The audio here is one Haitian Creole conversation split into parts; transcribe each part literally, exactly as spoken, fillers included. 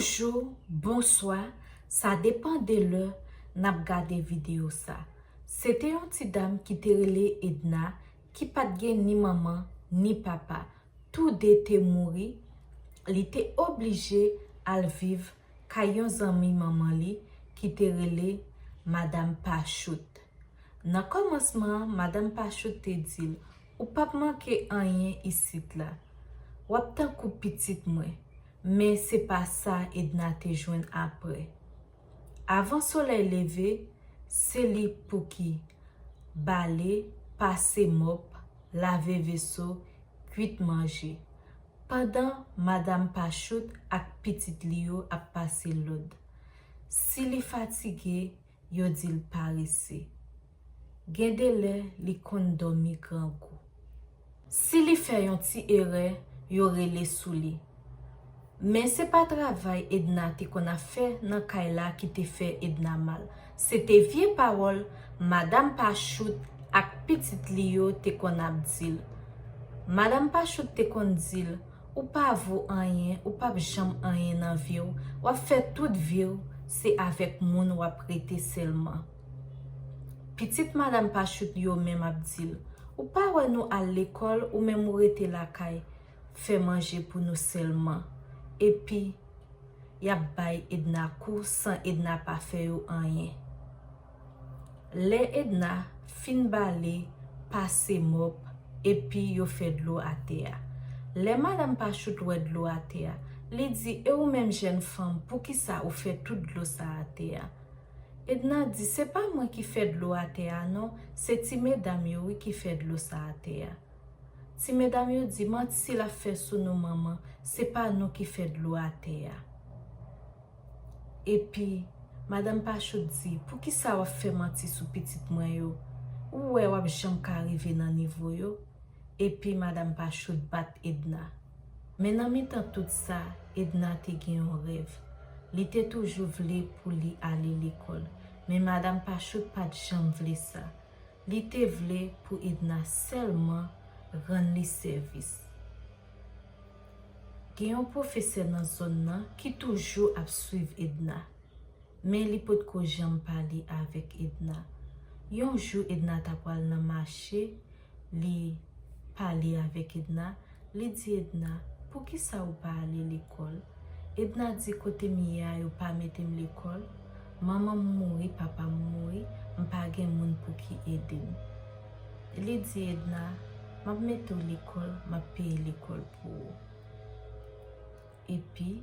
Bonjou, bonswa, sa depann de lè n ap gade videyo sa. Se te yon ti dam ki te rele Edna, ki pa t gen ni manman, ni papa. Tou de te mouri. Li te oblije al viv kay yon zanmi manman li ki te rele Madanm Pachout. Nan kòmansman an, Madanm Pachout te di l, "Ou p ap manke anyen isit la. W ap tankou pitit mwen." Men se pa sa Edna te jwenn apre. Avan solèy leve, se li pou ki bale, pase mòp, lave veso, kwit manje. Pandan Madanm Pachout ak pitit li yo ap pase lòd. Si li fatige, yo di l parese. Gen de lè, li konn dòmi grangou. Si li fè yon ti erè, yo rele sou li. Men se pa travay Edna te konn ap fè nan kay la ki te fè Edna mal. Se te vye pawòl Madanm Pachout ak pitit li yo te konn ap di l. Madanm Pachout te konn di l, "Ou pa vo anyen, ou p ap janm anyen nan vi w, w ap fè tout vi w, se avèk moun w ap rete sèlman." Pitit Madanm Pachout yo menm ap di l, "Ou pa wè nou al lekòl, ou menm ou rete lakay, fè manje pou nou sèlman." Epi, y ap bay Edna kou san Edna pa fè yo anyen. Lè Edna fin bale, pase mòp, epi yo fè dlo atè a. Lè Madanm Pachout wè dlo atè a, li di, "E ou menm jèn fanm, poukisa ou fè tout dlo sa atè a?" Edna di, "Se pa mwen ki fè dlo atè a non, se ti medam yo wi ki fè dlo sa atè a." Ti medam yo di, "Manti l ap fè sou nou manman, se pa nou ki fè dlo atè a." Epi, Madanm Pachout di, "Poukisa w ap fè manti sou pitit mwen yo? Ou wè w ap janm ka rive nan nivo yo?" Epi Madanm Pachout bat Edna. Men nan mitan tout sa, Edna te gen yon rèv. Li te toujou vle pou li ale lekòl. Men Madanm Pachout pa t janm vle sa. Li te vle pou Edna sèlman rann li sèvis. Gen yon pwofesè nan zòn nan ki toujou ap swiv Edna, men li potko janm pale avèk Edna. Yon jou Edna ta pral nan mache, li pale avèk Edna, li di Edna, "Poukisa ou pa ale lekòl?" Edna di, "Kote m ye a, yo pa mete m lekòl. Manman m mouri, papa m mouri, m pa gen moun pou ki ede m." Li di Edna, "M ap mete w lekòl, m ap peye lekòl pou ou." Epi,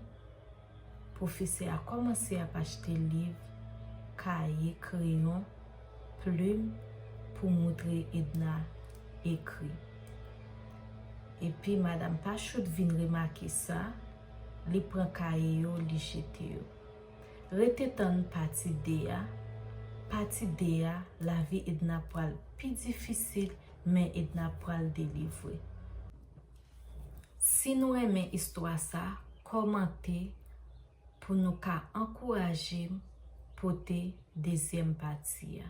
pwofesè a kòmanse ap achte liv, kaye, kreyon, plim pou moutre Edna ekri. Epi Madanm Pachout vin remake sa, li pran kaye yo, li jete yo. Rete tann pati de a. Pati de a, lavi Edna pral pi difisil, men Edna pral delivre. Si nou renmen istwa sa, kòmante pou nou ka ankouraje m pote dezyèm pati a.